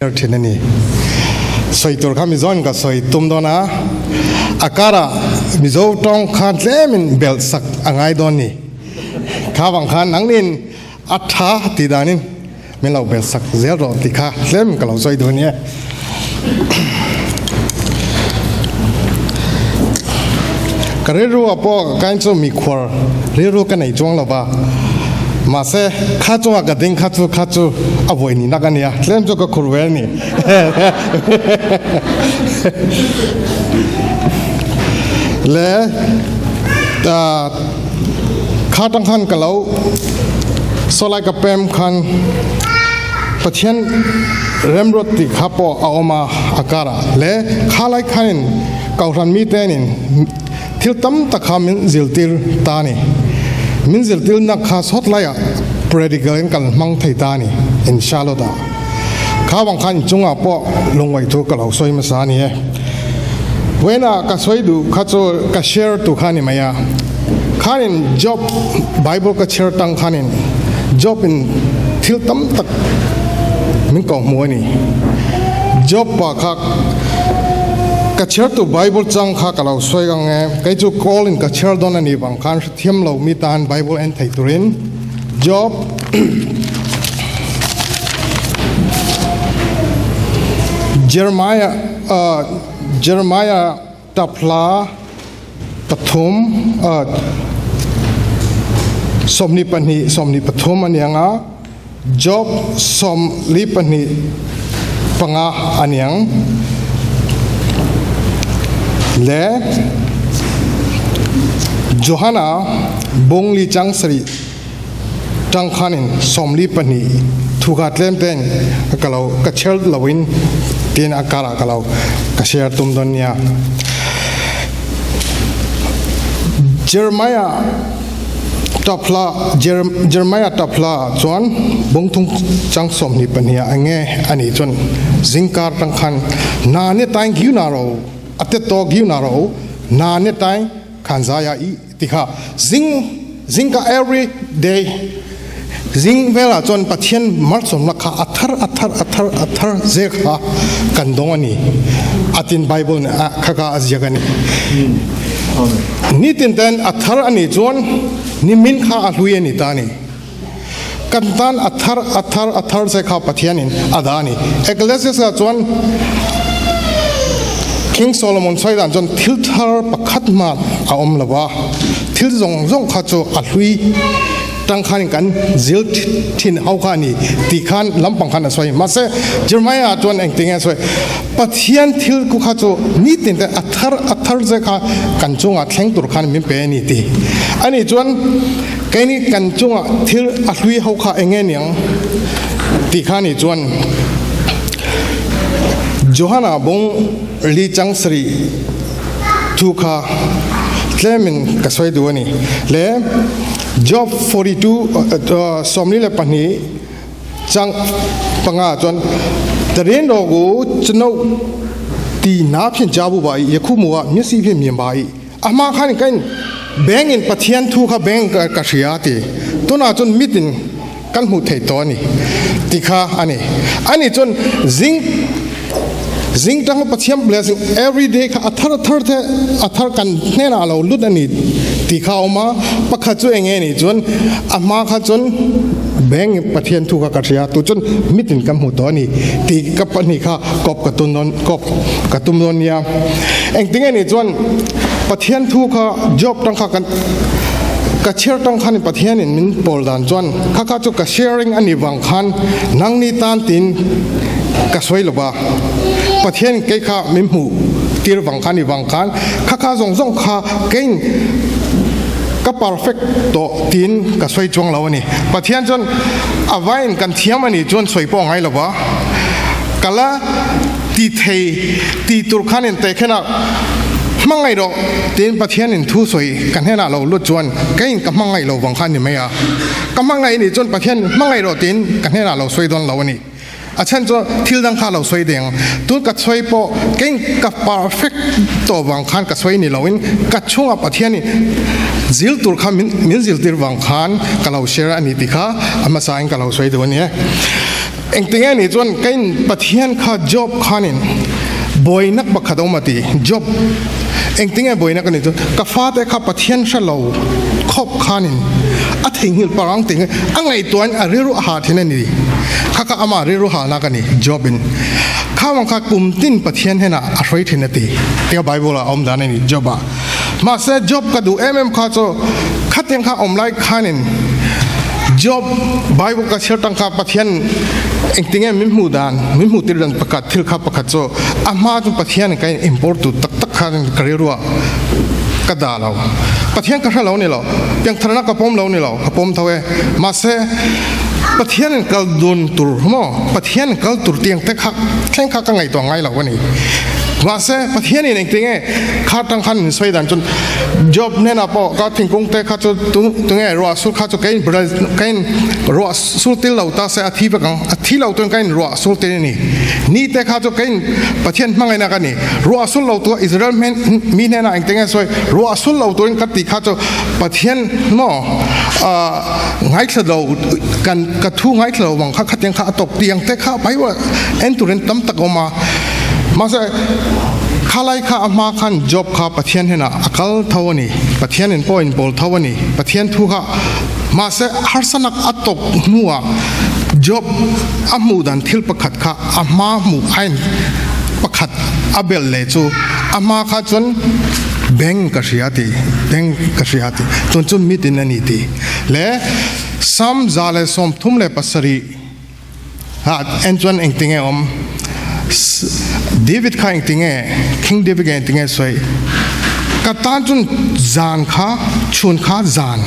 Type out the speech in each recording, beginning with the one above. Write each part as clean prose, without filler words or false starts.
Thin a ni. Sawi tur kha Mizoin ka sawi tum dawn a, a karah Mizo tawng khan tlemin belh sak a ngai dawn ni. Kha vang khan nangnin a tha tih danin min lo belh sak zel rawh tih kha tlemin ka lo sawi duh a ni e. Ka rilru ah pawh kain chu mikhuar rilru ka nei chuang lo va, mahse kha chungah ka ding kha chu kha chu a vawi ni nak a nia, tlem chu ka khur ve a ni. Le kha tang khan ka lo sawlai ka pem khan Pathian remruat tih kha pawh a awm a, a karah le khalai khanin Kohhran mitenin thil tam tak kha min zirtir ta a ni. Min zirtirna kha sawt laiah practical in kan hmang thei ta a ni in Charlotte ah. Kha vang khan inchungah pawh lungngaih thu ka lo sawi hmasa a ni e. Vawiinah ka sawi duh kha chu ka share tu kha a ni mai a. Khanin Job Bible ka chhiar tang khanin Job in thil tam tak min ko hmu a ni. Job pa kha Ka chhiartu Bible chang kha ka lo sawi ang e, kei chu call in ka chhiar dawn a nih vang khan hrethiam lo mi tan Bible en thei turin Job Jeremiah Jeremiah taphla pathum 22 23 a niang a. Job 42 a niang le Johana bung li chang sarih tang khan in 42 thu kha tlem ten ka lo ka share lo in tin a kara ka lo ka share tum don nia. Jeremiah Taphla, Jeremiah taphla ah chuan bungthung chang 22 ah enge a nih chuan zingkar tang khan na ne tain giu na ro a te to giu na ro na ne tain khan zaya i ti kha zing zingka every day zing velah chuan Pathian malsawmna kha a thar a thar a thar a thar zel kha kan dawng a ni atin Bible nih a kha kha a ziak a ni. Nitin ten a thar a nih chuan nimin kha a hlui a ni ta a ni. Kan tan a thar a thar a thar che kha Pathianin a dah a ni. Ecclesiastes ah chuan King Solomon sawi dan chuan thil thar pakhat hmah a awm lo va, thil zawng zawng kha chu a hlui tang khanin kan zil thin ho kha a ni tih khan lampang khan a sawi. Mahse Jeremiah chuan engtin nge a sawi? Pathian thil ku kha chu nitin te a thar a thar che kha kan chungah thleng tur khan min pe a ni ti. Ani chuan keini kan chungah thil a hlui ho kha eng nge niang tih kha ni chuan Johana bung li chang sarih thu kha tlemin ka sawi duh a ni. Le Job 42 42 chang panga chuan tarin ro gu chno ti na phin cha bu ba i yakhu mu a mi si phin mi ba i ama khan kan beng in pathian thu kha beng ka hria ti tuna chun mitin kan hmu thei to ani ti kha ani ani chun zing zing tang pathian blessing every day kha athar athar the athar kan hnena lo lut ani ti kha awma pakhat chu enge ni chuan a hma kha chuan beng pathian thu kha ka hria tu chuan mitin kan hmu tawh ani ti ka pahnih kha kawp ka tum dawn kawp ka tum dawn nia engtinge ni chuan pathian thu kha job tang kha kan ka chhiar tang khan pathianin min pawl dan chuan kha kha chu ka sharing ani vang khan nangni tan tin ka sawi lo va Pathian kei kha min hmuh tir vang kha ni vang khan kha kha zawng zawng kha kein ka perfect tawh tiin ka sawi chuang lo a ni. Pathian chuan a vain kan thiam a nih chuan sawi pawh a ngai lo va, ka la ti thei ti tur khan in teh khenah hmangaih rawh tiin Pathianin thu sawi ka hnenah lo lut chuan kein ka hmangaih lo vang kha a ni mai a, ka hmangaih nih chuan Pathian hmangaih rawh tiin ka hnenah lo sawi dawn lo a ni. A chhan chu thil dang kha lo sawi deng. Tun ka sawi pawh kei ka perfect tawh vang khan ka sawi ni loin ka chhungah Pathianin zil tur kha min ziltir vang khan ka lo share a ni tih kha a hmasa in ka lo sawi duh a ni e. Engtinge nih chuan kain Pathian kha Job khanin buainak pakhat a awm a ti. Job, Engtinge buainak a nih chuan ka fate kha Pathian hre lo khawp khanin a theihnghilh parang tih a ngaihtuahin a rilru a ha thin a ni. Kha kha amah rilru hahnak a ni. Job in kha vang kha kum tin Pathian hnenah a hruai thin a ti. Tia Bible ah a awm dan a ni Job ah. Mahse Job ka duh em em kha chu khatiang kha awm lai khanin Job Bible ka chhiar tang kha Pathian engtinge min hmuh dan min hmuh tir dan pakhat thil kha pakhat chu a hma chu Pathian ka in import tu tak tak khan ka rilru ah ka dah lo. Pathian ka hre lo ni lo, piangtharna ka pawm lo ni lo, ka pawm tho e. Mahse Pathian in kal dun tur maw Pathian in kal tur tiang te kha thleng kha ka ngaihtuah ngai lo a ni. Mahse Pathian in engtinge Kha tang khan min sawi dan chuan Job hnenah pawh ka thingkung te kha chu tunge ruah sur kha chu kei in ruah sur til lo ta se a thi vek ang, a thi lo tuin ka in ruah sur til a ni. Ni te kha chu kei in Pathian hmangaihna ka ni. Ruah sur lo tura Israel mi hnenah engte nge sawi ruah sur lo turin ka ti kha chu Pathian maw ngaithla lo kan ka thu ngaithla lo vang kha khatiang kha a tawp tiang te kha Bible en turin tam tak a awm a. Mahse, khalai kha a hma khan Job kha Pathian hnenah a kal tho a ni. Pathianin pawh a inpawl tho a ni. Pathian thu kha mahse harsanak a tawp hnuah Job a hmuh dan thil pakhat kha a hma hmuh khain pakhat a bel leh chu a hma kha chuan beng ka hria ti, beng ka hria ti, tun chu mitin a ni ti leh Psalm 137 Ha en chuan engtinge awm? David kha engtinge? King David kha engtinge sawi? Ka tan chun zan kha chhun kha zan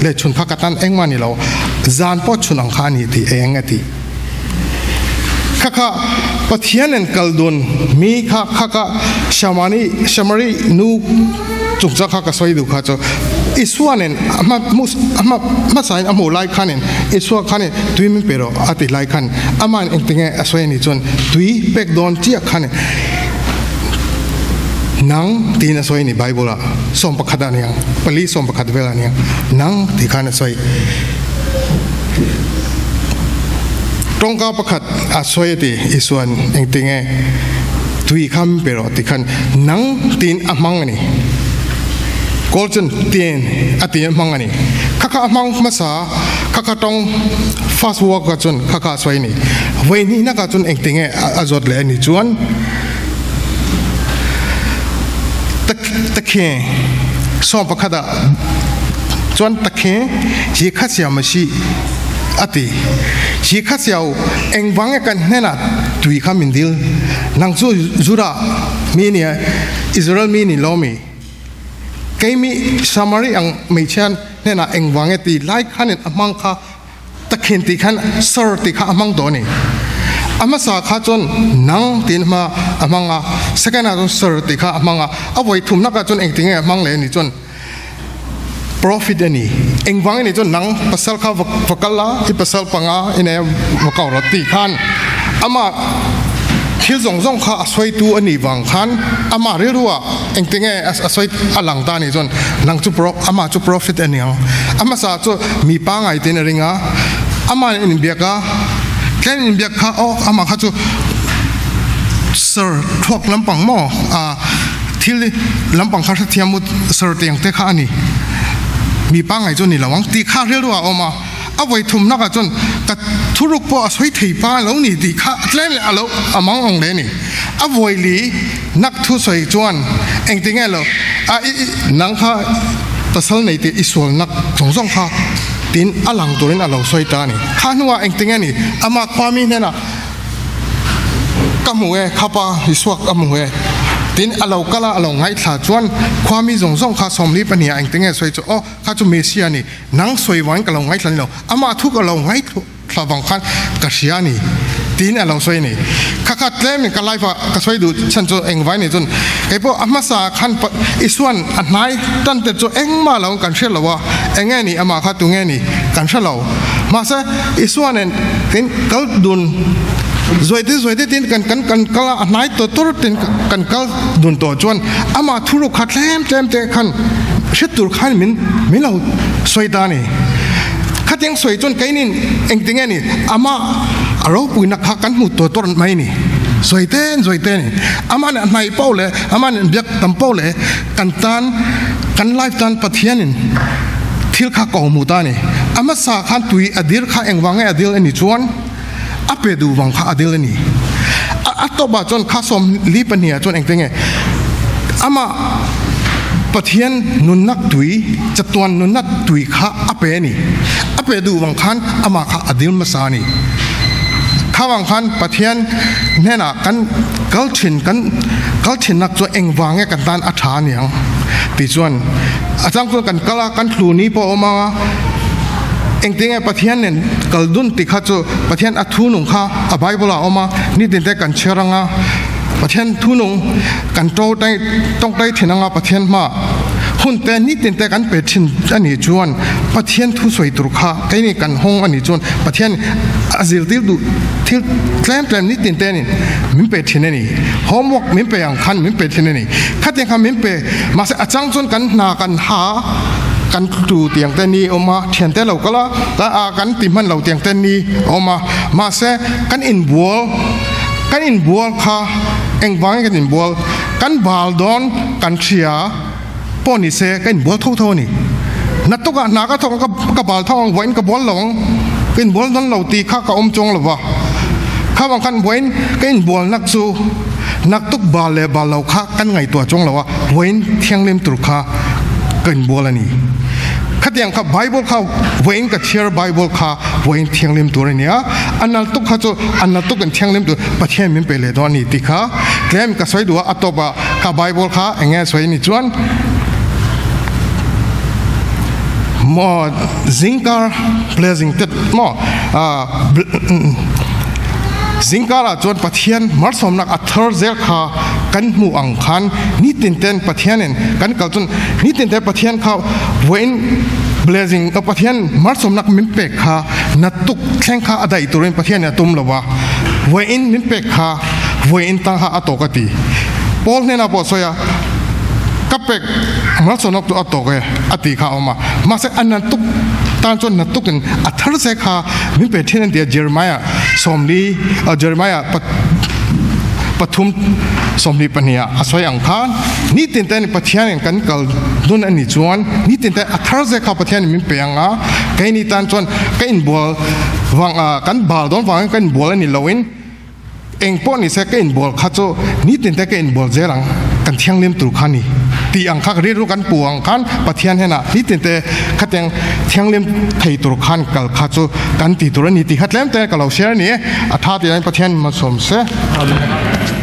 le chhun kha ka tan engmah ni lo zan pawh chhun ang kha a ni ti eng a ti. Kha kha Pathian en kal dun mi kha kha ka Shamani Shamari nu chungchang kha ka sawi duh kha chu Isua nen a hma a hma hmasain a hmuh lai khanin Isua khanin tui min pe rawh a ti lai khan amahin engtinge a sawi a nih chuan tui pek dawn chiah khanin nang tiin a sawi a ni Bible ah 11 ah aniang pali 11 vel ah aniang nang tih khan a sawi tawngka pakhat a sawi a ti Isua'n engtinge tui kha min pe rawh tikhan nang tiin a hmang a ni. Kawl chuan tin a ti a hmang a ni. Kha kha a hmang hmasa kha kha tawng fast walk kha chuan kha kha a sawi a ni. Vawi hnihna kha chuan engtinge a zawt leh a ni chuan takhe sawm pakhat ah chuan takhe hi kha siam a si a ti. Hi kha siau engvang e kan hnenah tui kha min dil. Nang chu Judah mi nia, Israel mi ni lo mi? Kei mi Samari ang hmeichhia hnenah engvang nge ti lai khanin a hmang kha takhin tih khan sir tih kha a hmang tawh a ni. A hmasa kha chuan nang tiin hma a hmang a, second ah chuan sir tih kha a hmang a, a vawi thumnak ah chuan engtinge a hmang leh a ni chuan Profit a ni. Engvang a nih chuan nang pasal kha va kal la, i pasal panga i nei a va kau rawh tih khan amah thil zawng zawng kha a sawitu a nih vang khan amah rilru ah engti nge a sawi a lang ta a nih chuan nang chu amah chu profit a ni ang. A hmasa chu mi pangai tiin a ring a, amah in inbiak a, tlem inbiak kha aw amah kha chu sir thuak lampang maw a. Thil lampang kha hrethiam u sir tiang te kha a ni. Mi pangngai chu a ni lo ang tih kha rilru ah a awm a, a vawi thumnak ah chuan ka thuruk pawh a sawi thei pa lo ni tih kha tlem leh a lo a mang ang le a ni. A vawi li nak thu sawi chuan engti nge lo a i i nang kha pasal nei tih i sual nak zawng zawng kha tiin a lang turin a lo sawi ta a ni. Kha hnuah engti nge ni amah khuami hnenah Ka hmu e, khapa Isua ka hmu e. Tin, a lo kal a, a lo ngaithla chuan khuami zawng zawng kha 42 ah engtinge sawi chu, Aw, kha chu Messia a ni, nang sawi vangin ka lo ngaithla ni lo, amah thu ka lo ngaithla vang khan ka hria a ni, tiin a lo sawi a ni. Kha kha tlemin ka life ah ka sawi duh chhan chu engvai ni chuan kei pawh a hmasa khan Isua'n a hnai tan te chu engmah lo kan hre lo a, enge ni amah kha tunge ni kan hre lo. Mahse, Isua nen tin kal dun zuai te zuai te tin kan kan kan kal a, a hnai tawh tur tin kan kal dun tawh chuan amah thuruk kha tlem tlem te khan hret tur khan min min lo sawi ta a ni. Khatiang sawi chuan keinin engtinge ni amah. A ropuina kha kan hmu tur tur mai ni. Zawi ten zawi te ni. Amah nen a hnaih poh leh amah nen biak tam poh leh kan tan kan life tan Pathianin thil kha ko hmu ta ni. A hmasa khan tui a dil kha engvang nge a dil a nih chuan a pe duh vang kha a dil a ni. A tawpah chuan kha 42 ah chuan engte nge amah Pathian nunnak tui chatuan nunnak tui kha a pe a ni. A pe duh vang khan amah kha a dil hmasa a ni. Kha vang khan Pathian hnenah kan kal thin kan kal thinnak chu engvang nge kan tan a tha aniang tih chuan a chang chuan kan kal a kan thlu ni pawh a awm ang a, engtin nge Pathian nen kal dun tih kha chu Pathian a thu nung kha a Bible ah a awm a, nitin te kan chhiar ang a, Pathian thu nung kan to tawngtai thin ang a Pathian hmaah hun te nitin te kan pe thin a nih chuan Pathian thu sawi tur kha keini kan hawng a nih chuan Pathian a zirtir duh thil tlem tlem nitin te nin min pe thin a ni. Homework min pe ang khan min pe thin a ni. Khatiang kha min pe mahse a chang chuan kan hna kan ha kan tu tiang te ni awm a, thian te lo kal a, a kan ti hman lo tiang te ni awm a, mahse kan inbual kan inbual kha engvangin kan inbual kan bal dawn kan hria. Pawh ni se ka inbual tho tho a ni. Naktukah hna ka thawk a, ka bal tho ang, vawiin ka bual lo ang, ka inbual dawn lo tih kha ka awm chuang lo va. Kha vang khan vawiin ka inbual nak chu naktuk bal leh bal lo kha kan ngaihtuah chuang lo a, vawiin thianghlim tur kha ka inbual a ni. Khatiang kha Bible kha vawiin ka chhiar Bible kha vawiin thianghlim tur a ni a, a naltuk kha chu a naltuk in thianghlim tur Pathian min pe leh dawn a ni tih kha tlem ka sawi duh a, a tawpah Ka Bible kha eng nge sawi ni chuan maw zingkar blessing te maw zingkar ah chuan Pathian malsawmnak a thar zel kha kan hmuh ang khan nitin ten Pathian in kan kal chuan nitin te Pathian kha vawiin blessing Pathian malsawmnak min pek kha naktuk thleng kha a daih turin Pathian in a tum lova vawiin min pek kha Vawiin tang kha a tawk a ti. Paul hnenah pawh a sawi a, Ka pek malsawmnak chu a tawk e a ti kha a awm a. Mahse a na tuk tan chuan na tukin a thar che kha min pe thin a ti a, Jeremiah 40 Jeremiah 3 22 ah a sawi ang khan nitin te Pathianin kan kal dun a nih chuan nitin te a thar che kha Pathianin min pe ang a, keini tan chuan ka inbual vang kan bal dawn vangin ka inbual a ni loin Eng pawh ni se ka inbual kha chu nitin te ka inbual zel ang, kan thianghlim tur kha ni tih ang kha rilru kan pu ang khan Pathian henah nitin te khatiang thianghlim thei tur khan kal kha chu kan ti tur a ni tih kha tlem te ka lo share a ni e, a tha tih ang Pathian malsawm se. Amen.